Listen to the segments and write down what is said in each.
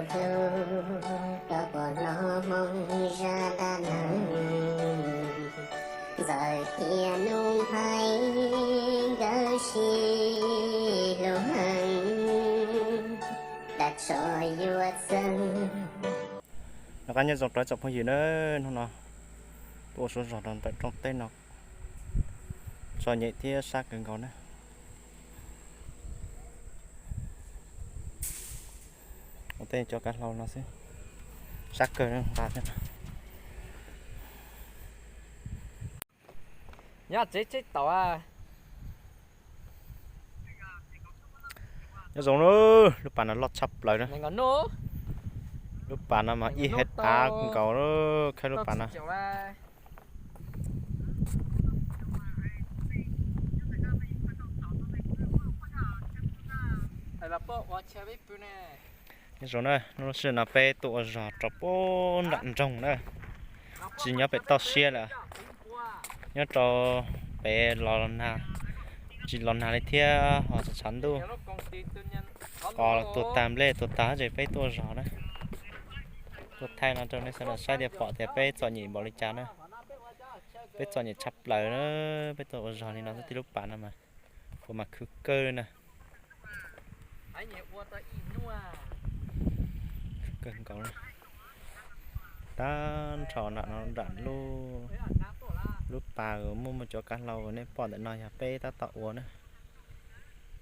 Hlub, koj puas hnov hmoob zaj dab neeg, Ntxawm thiab Nuj Nplhaib nkawd sib hlub heev, dab tsov yuav txeeb. Noj qab nyob zoo rau tsoom phooj ywg na, hnub no tuaj ua suav zog rau ntawm rooj teb no, txom nyem thiab sab kawg nkaus na. Ua tej cov kav hlau no xwb, sab kawg nqa thiab. Nyob tsev tsheb tau. Nyob zoo na, lub pas no loj tshaj plaws na. Lub pas no mas ib hectare nkaus, khawb lub pas no. Nyob zoo na, lub sij hawm no peb tuaj ua zog rau puag nram nroog na, tsis nyob pem toj siab lawm, nyob rau pem los nag, tsis los nag li thiab ho tshav ntuj, qos tuag tag nplej tuag tag ces peb tuaj ua zog na. Tuaj thaij no rau nej sawv daws saib tias pom tias peb txom nyem npaum li cas na. Peb txom nyem tshaj plaws na, peb tuaj ua zog li no xwb, tib lub pas no mas ua mas khwv kawg li na. Khwv kawg nkaus. Tag nrho nram no nram lub, lub pas uas muaj muaj cov kav hlau uas nej pom ntawm no yog peb tab tom ua na.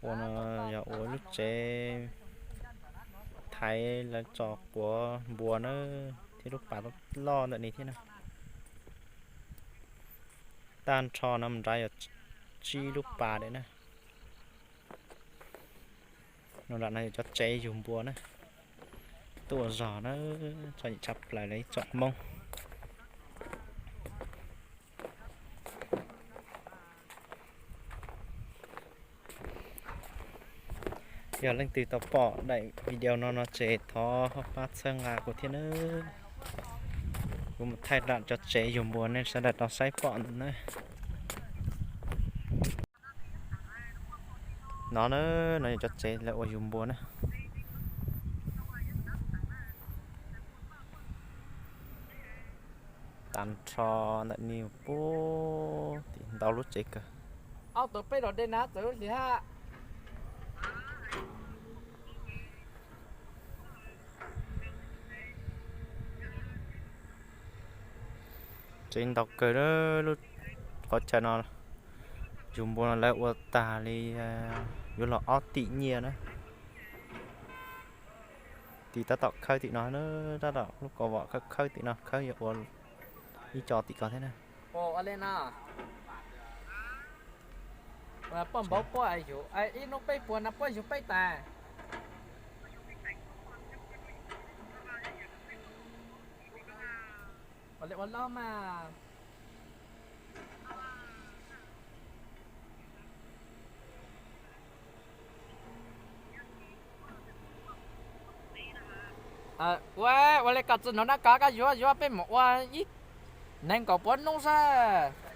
Ua no yog ua lub tsev thaiv lawv tso quav npua na, thiab lub pas loj ntawm no thiab na. Tag nrho no mus nrad yog tsib lub pas lawm na. No nram no yog cov tsev yug npua na. Tuaj ua zog na, txom nyem tshaj plaws li ib tsoom Hmoob. Yog leej twg tau pom daim video no no ces thov pab txhawb nqa kuv thiab nawb. Kuv mus thaij nram cov tsev yug npua nej sawv daws tau saib pom ntawm na. No na, no yog cov tsev lawv ua yug npua na. Tag nrho ntawm no puag tim ntau lub tsev kawg. Ob tug peb los de na txawm lub hlis hab. Tsev ntau kawg lub qhov chaw no, yug npua no lawv ua tag li yuav luag ob tim nyiaj na. Tim tab tom khawb tim no, tab tom lub kaus vom khawb khawb tim no, khawb yuav ua ib co tim ko thiab na. Poj npauv puab yug ib hnub peb puas na, puab yug peb tas. Ua le ua loj mas. Ua, ua le koj tsis hnov na, koj koj yuav yuav peb mus ua ib nees nkaum puav hnub xwb.